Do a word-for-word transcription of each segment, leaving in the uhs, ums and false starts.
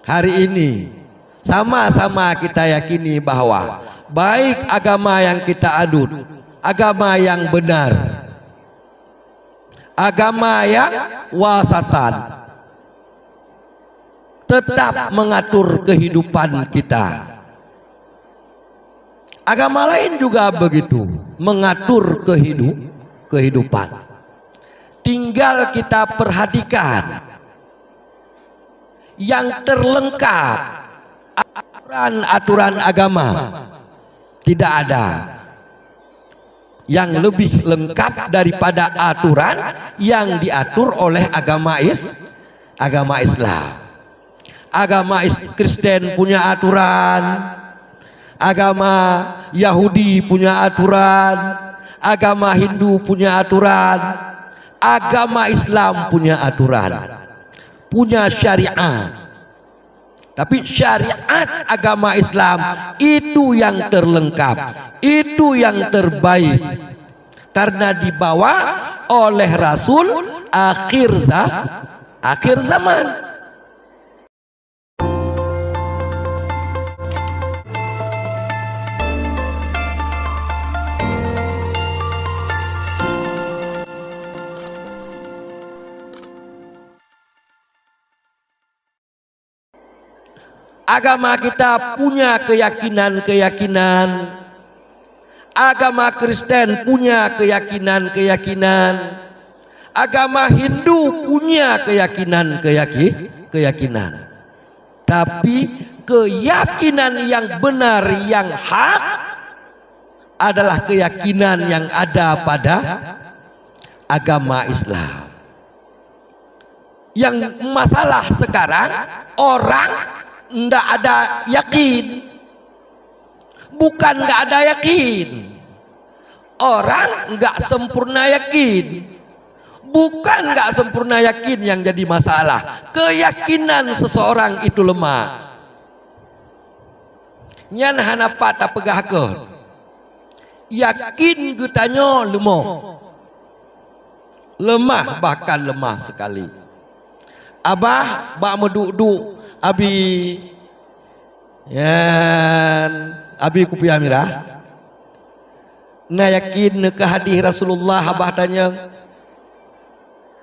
Hari ini, sama-sama kita yakini bahwa baik agama yang kita anut, agama yang benar, agama yang wasatan, tetap mengatur kehidupan kita. Agama lain juga begitu, mengatur kehidu-, kehidupan. Tinggal kita perhatikan yang terlengkap aturan-aturan agama. Tidak ada yang lebih lengkap daripada aturan yang diatur oleh agama Is-, agama Islam. Agama Is-, Kristen punya aturan, agama Yahudi punya aturan, agama Hindu punya aturan, agama Islam punya aturan, punya syariat. Tapi syariat agama Islam itu yang terlengkap, itu yang terbaik. Karena dibawa oleh Rasul akhir za-, akhir zaman. Agama kita punya keyakinan-keyakinan. Agama Kristen punya keyakinan-keyakinan. Agama Hindu punya keyakinan-keyaki-, keyakinan. Tapi keyakinan yang benar, yang hak adalah keyakinan yang ada pada agama Islam. Yang masalah sekarang, orang ndak ada yakin. Bukan nggak ada yakin. Orang nggak sempurna yakin. Bukan nggak sempurna yakin yang jadi masalah. Keyakinan seseorang itu lemah. Nyan hana pat tapeugah keu. Yakin geutanyoe leumoh. Lemah, bahkan lemah sekali. Abah bak meuduek-duek Abi, nyan, Abi Kupiah Mirah. Na yakin keu hadih Rasulullah, Abah tanyong?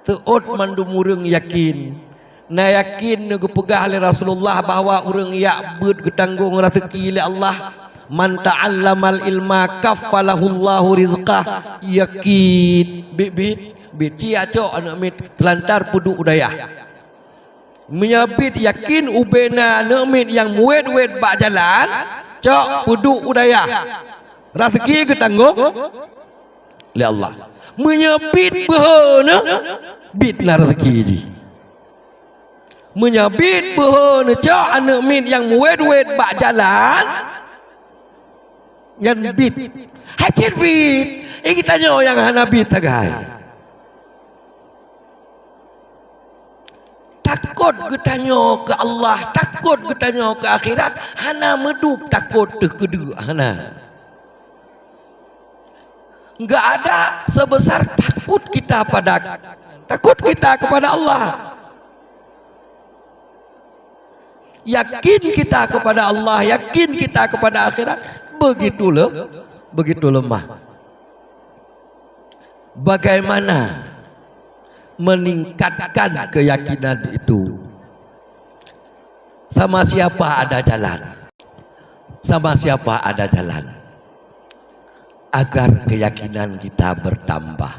Teuôt mandum ureuëng yakin. Na yakin geupeugah lé Rasulullah bahwa ureuëng jak beuet geutanggong raseuki lé Allah. "Man ta'allamal ilma kaffalahullahu rizqah." Yakin. Bit-bit, bit. Ci acok aneuëk miet keulantar peuduek u dayah. Meunyoe bit yakin ubena aneuëk miet nyang muet-wet bak jalan, cok peuduek u dayah. Raseuki geutanggong lé Allah. Meunyoe bit beuhe neuh, bit na raseuki jih. Meunyoe bit beuhe neuh cok aneuëk miet nyang muet-wet bak jalan, nyan bit. Hacit bit. Ini tanyoe nyang hana bit sagai. Takot geutanyoe keu Allah, takot geutanyoe keu akhirat, hana meudup takot teuh keudeuek, hana. Enggak ada sebesar takut kita pada, takut kita kepada Allah. Yakin kita kepada Allah, yakin kita kepada akhirat, begitu le-, begitu lemah. Bagaimana meningkatkan keyakinan itu? Sama siapa ada jalan? Sama siapa ada jalan? Agar keyakinan kita bertambah.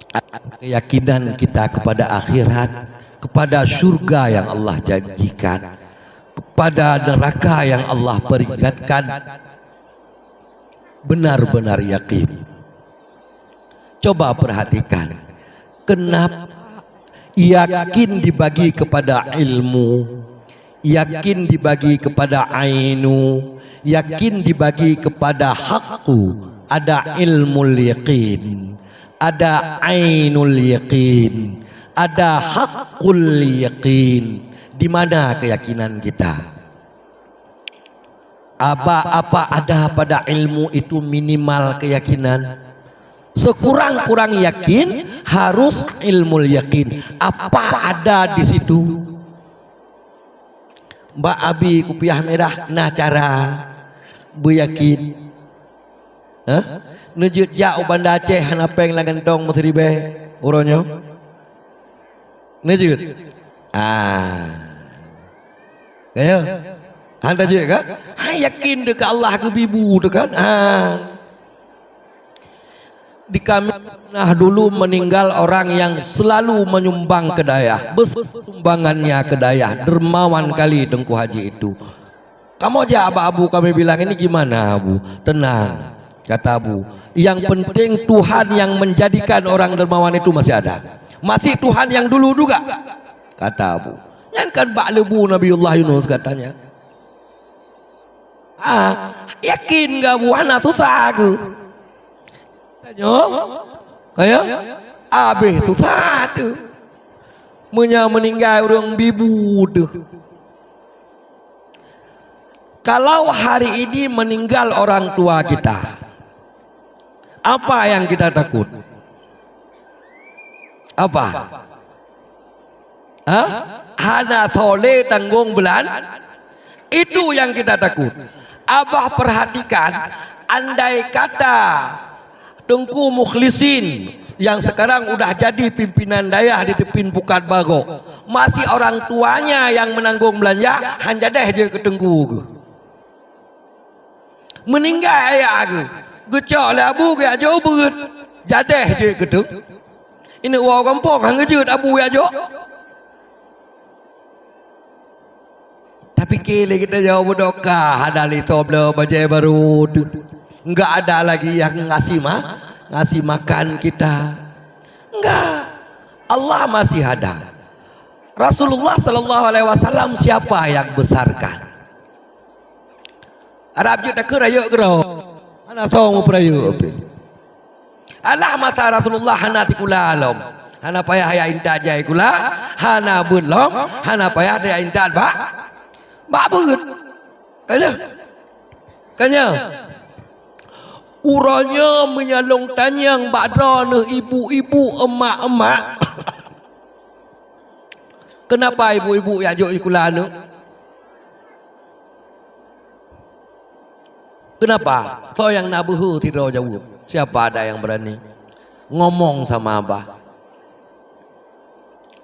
Agar keyakinan kita kepada akhirat, kepada syurga yang Allah janjikan, kepada neraka yang Allah peringatkan, benar-benar yakin. Coba perhatikan, kenapa yakin dibagi kepada ilmu, yakin dibagi kepada ainu, yakin dibagi kepada haqqu. Ada ilmul yakin, ada ainul yakin, ada haqqul yakin. Di mana keyakinan kita? Apa, apa ada pada ilmu itu minimal keyakinan? Sekurang-kurang yakin harus ilmul yakin. Apa ada di situ? Bak abi kupiah mirah na cara beuyakin. Hah? Neujeuet jak u Banda Aceh hana péng lam gantong meusiribèe uroe nyoe? Neujeuet? Ah. Kaya? Han tajeuet kan? Hai yakin dekat Allah geubi bu tu kan? Ah. Di kami pernah dulu meninggal orang yang selalu menyumbang ke dayah, besar sumbangannya ke dayah, dermawan kali Teungku Haji itu. Kamoe jak bak Abu, kami bilang, "Ini gimana, Abu?" "Tenang," kata Abu. "Yang penting Tuhan yang menjadikan orang dermawan itu masih ada. Masih Tuhan yang dulu juga," kata Abu. Nyan kan bak leubeh Nabiullah Yunus katanya. Ah, yakin geuh Abu, hana susah geuh. Tanyoe, kaya? Abéh susah teuh. Meunyoe meuninggai ureuëng bi bu teuh. Kalau hari ini meninggal orang tua kita, apa yang kita takut? Apa? Hah? Hana tho lé tanggong beulan. Itu yang kita takut. Abah perhatikan, andai kata Teungku Mukhlisin yang sekarang udah jadi pimpinan dayah di Teupian Pukat Barô, masih orang tuanya yang menanggung belanja, han jadeh jeuet keu Teungku geuh. Meuninggai ayah geuh, geucok lé Abu geujak jok u beuet, jadeh jeuet keu Teungku. Ini uroe gampông han geujeuet Abu jak jok. Tapi keu lé geutanyoe meudoka, hana lé soe bloe bajée barô teuh. Enggak ada lagi yang ngasih ma-, ngasih makan kita. Enggak. Allah masih ada. Rasulullah sallallahu alaihi wasallam siapa yang besarkan? Arab jeuet takheun rayeuk keudroe. Hana soe meupeurayeuk pih. Alah masa Rasulullah hana sikula lom. Hana payah jak intat jai sikula, hana beuet lom, hana payah jak intat bak, bak beuet. Ka nyan? Ka nyan? Uroe nyoe meunyoe lôn tanyong bak droeneuh ibu-ibu, emak-emak, keunapa ibu-ibu jak jok sikula aneuk? Keunapa? Soe nyang na beuhe sidroe jaweueb? Siapa ada yang berani ngomong sama Abah?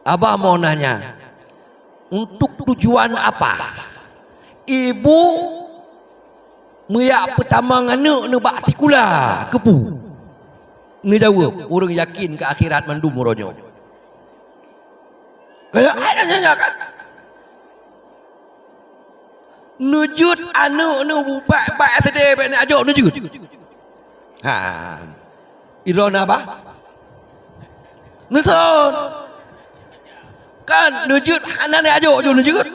Abah mau nanya, untuk tujuan apa ibu meujak peutamong aneuk neuh bak sikula? Keupeue? Neujaweueb, ureuëng yakin keu akhirat mandum uroe nyoe. Kaya ayah nyan kan? Neujeuet aneuk neuh bak, bak S D bék neujak jok neujeuet. Ha. Idroe na bah? Neuson. Kan neujeuet hana neujak jok, jok neujeuet.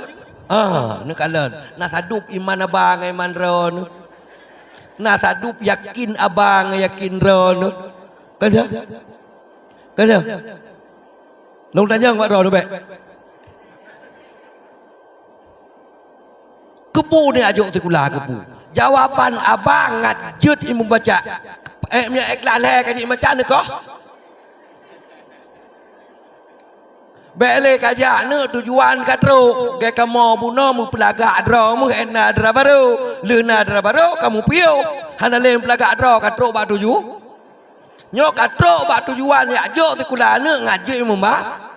Ha, neukalon. Na sadup iman abah ngon iman droeneuh. Na sadup yakin abah ngon yakin droeneuh. Kan nyan? Kan nyan? Lôn tanyong bak droeneuh bék. Keupeue neujak jok sikula keupeue? Jawaban abah ngat jeuet imeum baca. Eh, meunyoe ikhlas lhèe ka jeuet imeum baca neukoh. Bék lé kajak neuk tujuan ka trok, gét kamoe bunoe meupeulagak droe meuh ék na dara barô. Lheueh na dara barô kamoe piôh, hana lé meupeulagak droe ka trok bak tuju. Nyoe ka trok bak tujuan jak jok sikula aneuk ngat jeuet imeum ba-,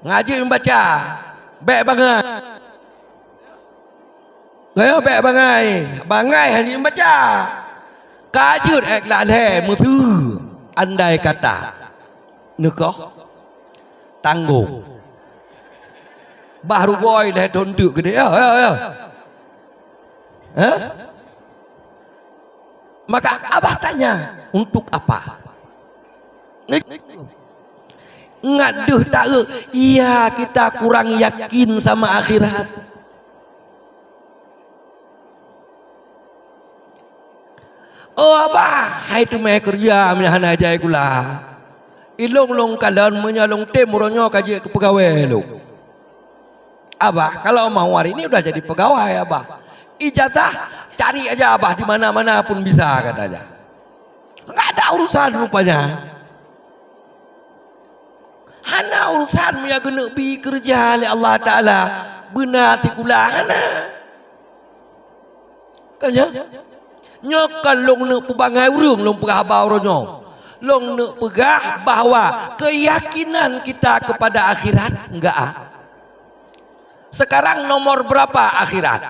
ngat jeuet imeum baca. Bék bangai. Gaya bék bangai, bangai hana jibaca. Ka jeuet ayat lhèe meuteue, andai kata neukoh tanggong. Bah rugoi lhèe thon teuk keudéh, ya, ya, ya. Hah? Maka Abah tanya, "Untuk apa?" Ngat deuh taeu, iya kita kurang yakin sama akhirat. Oh Abah, hai teumé keureuja meunyoe hana jai kula. Ilôn lôn kalon meunyoe lôn tem uroe nyoe ka jeuet keu peugawée lôn. Abah, kalau mau hari ini udah jadi pegawai Abah. Ijazah cari aja Abah di mana-mana pun bisa katanya. Enggak ada urusan rupanya. Hana urusan meunyoe geuneuk bi keureuja lé Allah Taala. Beuna sikula hana. Kan ya? Nyoe kon lôn neuk peubangai ureuëng, lôn peugah haba uroe nyoe. Lôn neuk peugah bahwa keyakinan kita kepada akhirat enggak ah. Sekarang nomor berapa akhirat?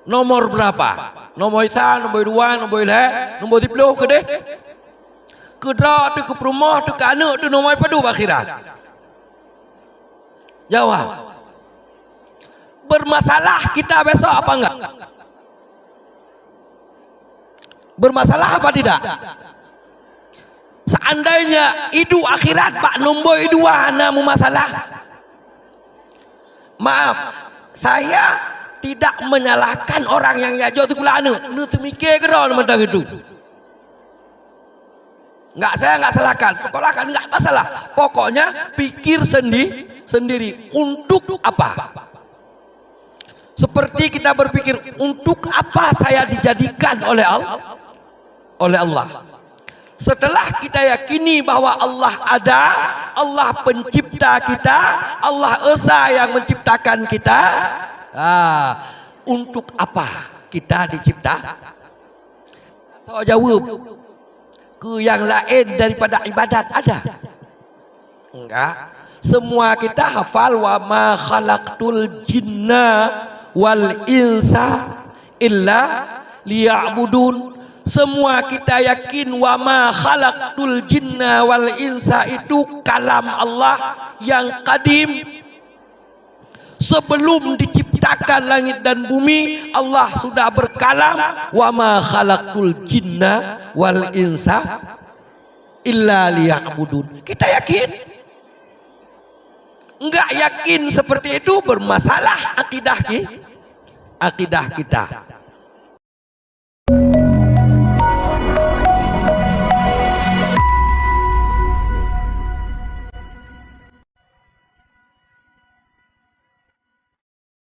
Nomor berapa? Nomor sa, nomor dua, nomor lhée, nomor siploh keudeh? Keudroe teuh, keu peurumoh teuh, keu aneuëk teuh, nomor padub akhirat? Jawab. Bermasalah kita besok apa enggak? Bermasalah apa tidak? Seandainya idup akhirat bak nombor dua na meumasalah. Maaf, saya tidak menyalahkan orang yang jak jok sikula aneuëk. Neuteumiké keudroe mantong itu. Enggak, saya enggak salahkan. Sekolahkan, enggak masalah. Pokoknya pikir sendi-, sendiri. Untuk apa? Seperti kita berpikir, untuk apa saya dijadikan oleh Allah? Oleh Allah. Setelah kita yakini bahwa Allah ada, Allah pencipta kita, Allah Esa yang menciptakan kita, ah, untuk apa kita dicipta? Soe jaweueb, keu nyang laén daripada ibadat ada? Enggak. Semua kita hafal, "Wa ma khalaqtul jinna wal insa illa liya'budun." Semua kita yakin, "Wa ma khalaqtul jinna wal insa" itu kalam Allah yang kadim. Sebelum diciptakan langit dan bumi, Allah sudah berkalam, "Wa ma khalaqtul jinna wal insa illa liya'budun." Kita yakin? Enggak yakin seperti itu, bermasalah akidah ki-, akidah kita.